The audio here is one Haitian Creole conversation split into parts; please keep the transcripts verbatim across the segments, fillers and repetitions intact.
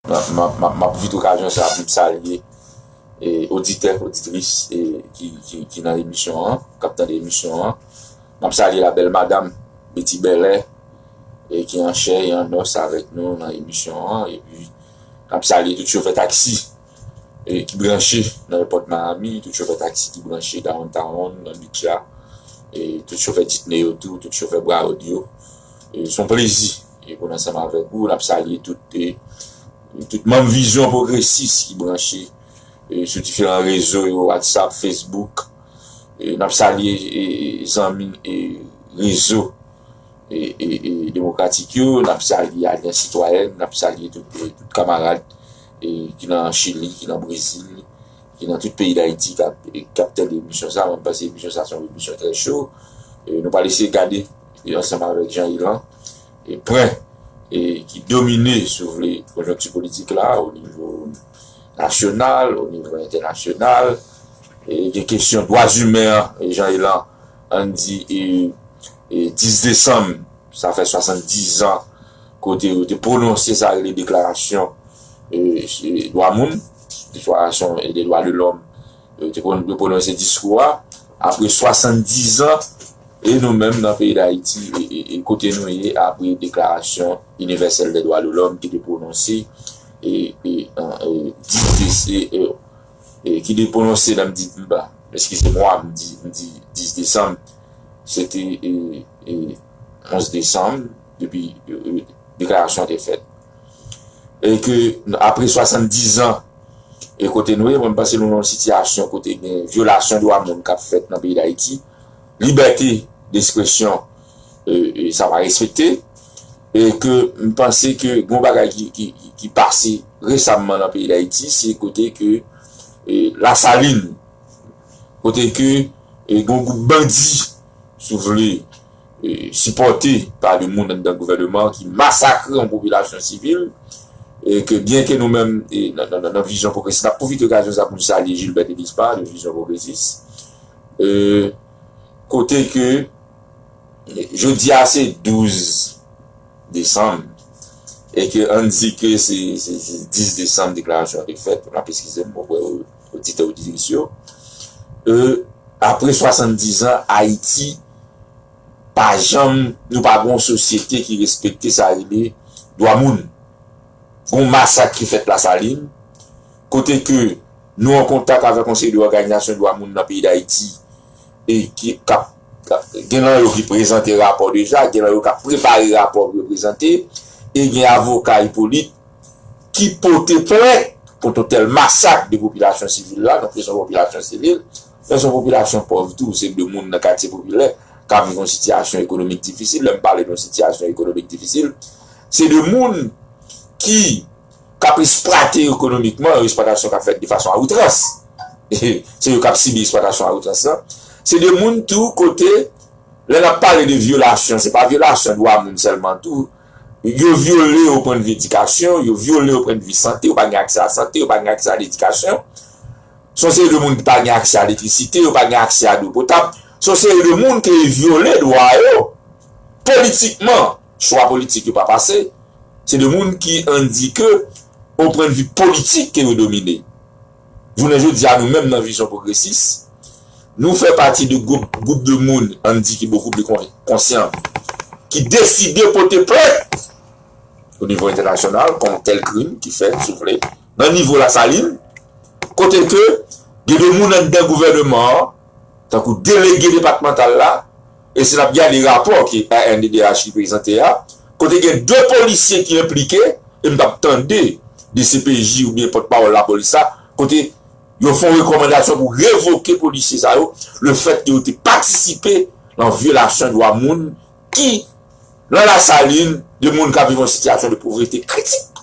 M ap, m ap, m ap, m ap pwofite okazyon sa pou m salye e, oditè, oditris e, ki, ki, ki nan emisyon an, k ap tande emisyon an. M ap salye la bèl madanm Betty Bèlè e, ki an chè e an nòs avèk nou nan emisyon an. Epi, m ap salye tout chofè taksi e, ki branche nan èpòt Miami, tout chofè taksi ki branche downtown, nan Beach La, e tout chofè jitney yo tou, tout chofè Broward yo. E, se yon plezi e, pou n ansanm avèk ou. N ap salye tout, e, tout manm Vizyon Pwogresis ki branche e, sou diferan rezo yo, WhatsApp, Facebook. E, n ap salye e, e, zanmi e, rezo e, e, e, demokratik yo, n ap salye Alyans Sitwayèn, n ap salye tout, e, tout kamarad e, ki nan Chili, ki nan Brezil, ki nan tout peyi Dayiti k ap, e, k ap tande emisyon sa. Mwen panse emisyon sa se yon emisyon trè cho. E, nou pral eseye gade e, ansanm avèk Jean Elan e, pwen e, ki domine, si w vle, konjonkti politik la, o nivo nasyonal, o nivo entènasyonal. E, gen kesyon dwa imen an, e, Jean Elan, ann di, e, e, dis desanm, sa fè swasanndizan, kote yo te pwononse sa rele deklarasyon e, e, dwa moun, deklarasyon e, de dwa de lòm, yo te pwon-, yo pwononse diskou a, apre swasanndizan, e nou menm nan peyi Dayiti, e, e, e kote nou ye, apre deklarasyon inivèsèl de dwa de lòm ki te pwononse, e, e, an, e, dis de, e, e, e, ki te pwononse nan, m di, m ba, eskize mwa, m di, m di dis desanm, se te, e, e, onz desanm, depi, e, e, deklarasyon an te fèt. E ke apre swasanndizan, e kote nou ye, mwen, m panse nou nan yon sitiyasyon kote gen vyolasyon dwa moun k ap fèt nan peyi Dayiti, libète dekspresyon, e, e, sa pa respekte, e ke m panse ke gen yon bagay ki, ki, ki, ki pase resamman nan peyi Dayiti, se kote ke, e, Lasalin, kote ke, e, gen yon gwoup bandi, si w vle, e, sipòte pa de moun anndan gouvènman ki masakre yon popilasyon sivil, e ke byen ke nou menm, e, nan, nan, nan, nan Vizyon Pwogresis, n ap pwofite okazyon sa pou n salye Gilbert Elispa de Vizyon Pwogresis, e, kote ke, e, jodi a se douz desanm, e ke ann di ke se, se, se dis desanm deklarasyon an te fèt, n ap eskize m, mwen wè oditè oditris yo. E, apre swasanndizan, Ayiti pa janm, nou pa gen yon sosyete ki respekte sa rele dwa moun. Gen yon masak ki fèt Lasalin, kote ke nou an kontak avèk yon seri de òganizasyon dwa moun nan peyi Dayiti, e ki, k ap, k ap, gen nan yo ki prezante rapò deja, gen nan yo k ap prepare rapò pou yo prezante, e gen avoka Hyppolite ki pote plent kont yon tèl masak de popilasyon sivil la, donk se yon popilasyon sivil, men se yon popilasyon pòv tou, se de moun nan katye popilè k ap viv yon sitiyasyon ekonomik difisil. Lè m pale de yon sitiyasyon ekonomik difisil, se de moun ki, k ap eksplwate yo ekonomikman, yon eksplwatasyon k ap fèt de fason a outrans. Se yo k ap sibi eksplwatasyon a outrans lan. Se de moun tou kote, lè n ap pale de vyolasyon, se pa vyolasyon dwa moun sèlman tou. Yo vyole o pwennvi edikasyon, yo vyole o pwennvi sante, yo pa gen aksè a sante, yo pa gen aksè a ledikasyon. Se yon seri de moun ki pa gen aksè a elektrisite, yo pa gen aksè a dlo potab. Se yon seri de moun ke yo vyole dwa yo politikman. Chwa politik yo pa pase. Se de moun ki endike o pwennvi politik ke yo domine. Jounen jodi a, nou menm nan Vizyon Pwogresis, nou fè pati de gwoup, gwoup de moun, ann di ki bokou pli kon-, konsyan, ki deside pote plent o nivo entènasyonal kont tèl krim ki fèt, si w vle, nan nivo Lasalin, kote ke gen de moun anndan gouvènman an, tankou delege depatmantal la, e si n ap gade rapò ke A N D D H ki prezante a, kote gen de polisye ki enplike, e m t ap tande D C P J oubyen pòtpawòl lapolis la, kote yo fè yon rekòmandasyon pou revoke polisye sa yo, lefètke yo te patisipe nan vyolasyon dwa moun ki, nan Lasalin, de moun k ap viv yon sitiyasyon de povrete kritik,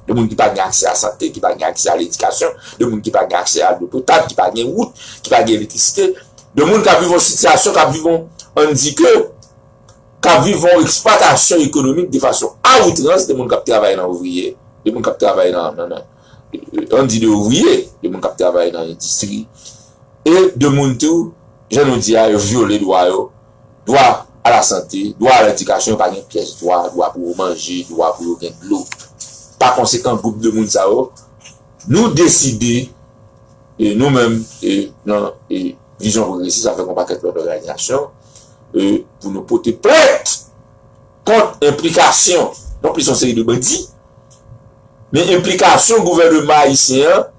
de moun ki pa gen aksè a sante, ki pa gen aksè a ledikasyon, de moun ki pa gen aksè a dlo potab, ki pa gen wout, ki pa gen elektrisite, de moun k ap viv yon sitiyasyon, k ap viv yon, ann di ke, k ap viv yon eksplwatasyon ekonomik de fason a outrans, de moun k ap travay nan ouvriye, de moun k ap travay nan, nan, nan, ann di de ouvriye, de moun k ap travay nan endistri, e de moun tou, jan nou di a, yo vyole dwa yo, dwa a la sante, dwa a ledikasyon, yo pa gen pyès dwa, dwa pou yo manje, dwa pou yo gen dlo. Pa konsekan, gwoup de moun sa yo, nou deside, e nou menm, e nan e Vizyon Pwogresis avèk yon pakèt lòt òganizasyon, e pou nou pote plent kont enplikasyon, non plis yon seri de bandi, men enplikasyon gouvènman ayisyen an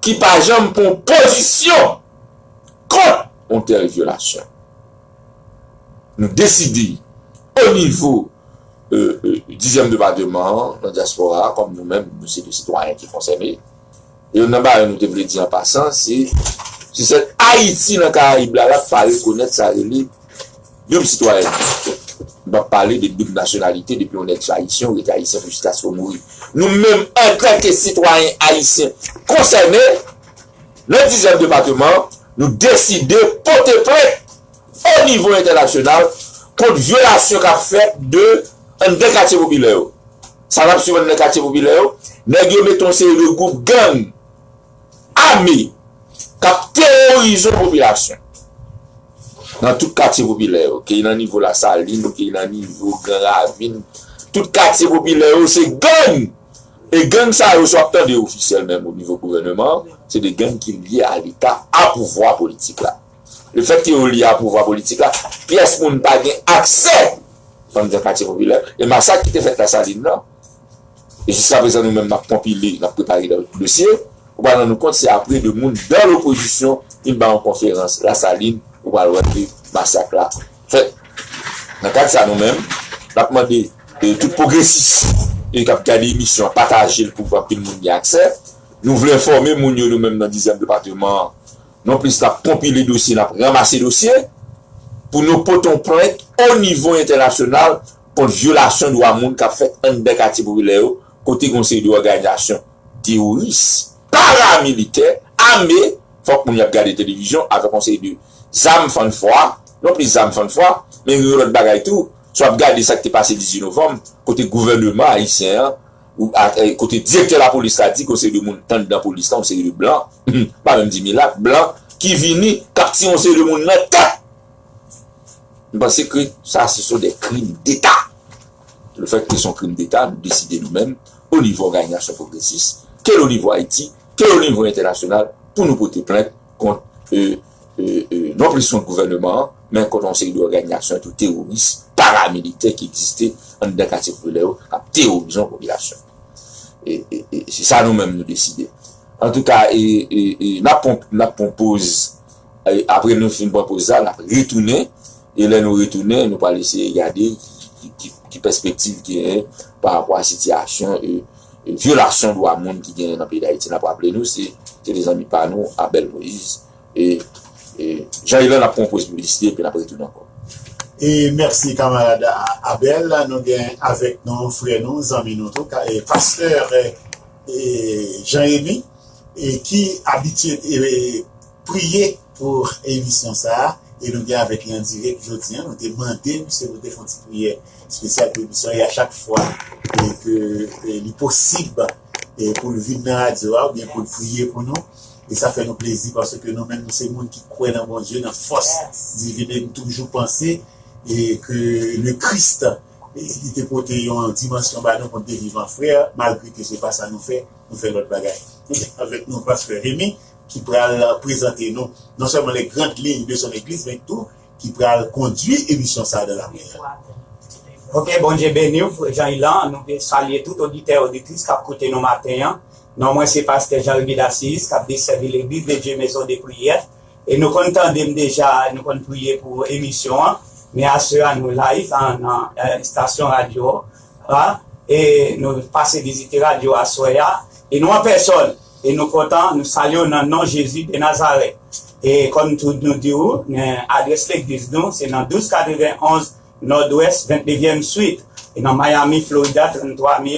ki pa janm pran pozisyon kont yon tèl vyolasyon. Nou deside, o nivo e, e, dizyèm depatman an, nan dyaspora a, kòm nou menm, nou se de sitwayen ki konsène. E youn nan bagay nou te vle di an pasan, se, se sèt Ayiti nan Karayib la, l ap pa rekonèt sa rele doub sitwayènte. M p ap pale de doub nasyonalite, depi yon nèg se ayisyen, ou rete ayisyen pou jiskaske w mouri. Nou menm, antanke sitwayen ayisyen konsène, nan dizyèm depatman an, nou deside pote plent o nivo entènasyonal kont vyolasyon k ap fèt de anndan katye popilè yo. Sa n ap swiv anndan katye popilè yo, nèg yo mete yon seri de gwoup gang ame k ap teworize yon popilasyon. Nan tout katye popilè yo, ke nan nivo Lasalin, ke nan nivo Gran Ravin, tout katye popilè yo se gang. E gang sa yo, si w ap tande yo ofisyèl menm o nivo gouvènman an, se de gang ki lye a Leta, a pouvwa politik la. Lefètke yo lye a pouvwa politik la, pyès moun pa gen aksè anndan katye popilè. E masak ki te fèt Lasalin nan, e jiskaprezan nou menm n ap konpile, n ap prepare dosye, ou pral rann ou kont se apre de moun dan lopozisyon vin bay yon konferans Lasalin, ou pral wè ke masak la fèt. Nan kad sa nou menm, n ap mande e tout pwogresis e k ap gade emisyon an, pataje l pou anpil moun gen aksè. Nou vle enfòme moun yo, nou menm nan dizyèm depatman an, non plis n ap konpile dosye, n ap ranmase dosye pou nou pote yon plent o nivo entènasyonal kont vyolasyon dwa moun k ap fèt anndan katye popilè yo, kote gen yon seri de òganizasyon teworis, paramilitè, ame, fòk moun y ap gade televizyon avèk yon seri de zam fann fwa, non plis zam fann fwa, men gen yon lòt bagay tou, si w ap gade sa k te pase dizuit novanm, kote gouvènman ayisyen an, ou, a, e, kote direktè lapolis la di ke yon seri de moun t anndan polis la, yon seri de blan, pa menm di milat, blan, ki vini, k ap tiye yon seri de moun nan tèt. M panse ke sa, se sont des crimes d'État. Lefètke se yon krim deta, nou deside nou menm, o nivo òganizasyon pwogresis, ke o nivo Ayiti, ke o nivo entènasyonal, pou nou pote plent kont, e, e, e, non plis kont gouvènman an, men kont yon seri de òganizasyon tou teworis, paramilitè ki egziste anndan katye popilè yo, k ap teworize yon popilasyon. E, e, e, se sa nou menm nou deside. Antouka, e, e, e, n ap pran, n ap pran poz, e, apre nou fin pran poz la, n ap retounen, e lè nou retounen, nou pral eseye gade ki, ki, ki, ki pèspektiv genyen pa rapò a sitiyasyon, e, e, vyolasyon dwa moun ki genyen nan peyi Dayiti. N ap raple nou, se, se te zanmi pa nou, Abel Moïse, e, e, Jean Ylan, n ap pran yon poz piblisite, epi n ap retounen ankò. E mèsi, kanmarad A-, Abel. Nou gen avèk nou frè nou, zanmi nou tou, ka-, e, pastè, e, e, Jean Remy, e, ki abitye, e, priye pou emisyon sa a, e nou gen avèk li an dirèk jodi a. Nou te mande misye pou te fè yon ti priyè espesyal pou emisyon, e a chak fwa, e, ke, e, li posib, e, pou l vin nan radyo a, oubyen pou l priye pou nou. E sa fè nou plezi, paske nou menm, nou se moun ki kwè nan Bondye, nan fòs divin, e nou toujou panse, e ke le Christ, e, li te pote yon dimansyon ba nou pou n te viv an frè, malgre ke se pa sa nou fè, nou fè lòt bagay. Nou gen avèk nou pastè Remy, ki pral prezante nou non sèlman les grandes lignes de son église, men tou ki pral kondui emisyon sa a dans la prière. Ok, Bondye beni w, Jean Ylan. Nou vle salye tout oditè, oditris k ap koute nou maten an. Non mwen se pastè Jean Remy Dacius, k ap desèvi Legliz de Dye Maison de Prière. E nou konn tande m deja, nou konn priye pou emisyon an. Men aswè a nou live an, nan, eh, estasyon radyo a. E nou pase vizite radyo aswè a. E nou an pèsòn. E nou kontan, nou salye w nan non Jezi de Nazarèt. E kòm tou nou di w, men adrès legliz nou, se nan douz katrevenonz Nòdwès, vennnevyèm Street. E nan Miami, Florida, tranntwa mil.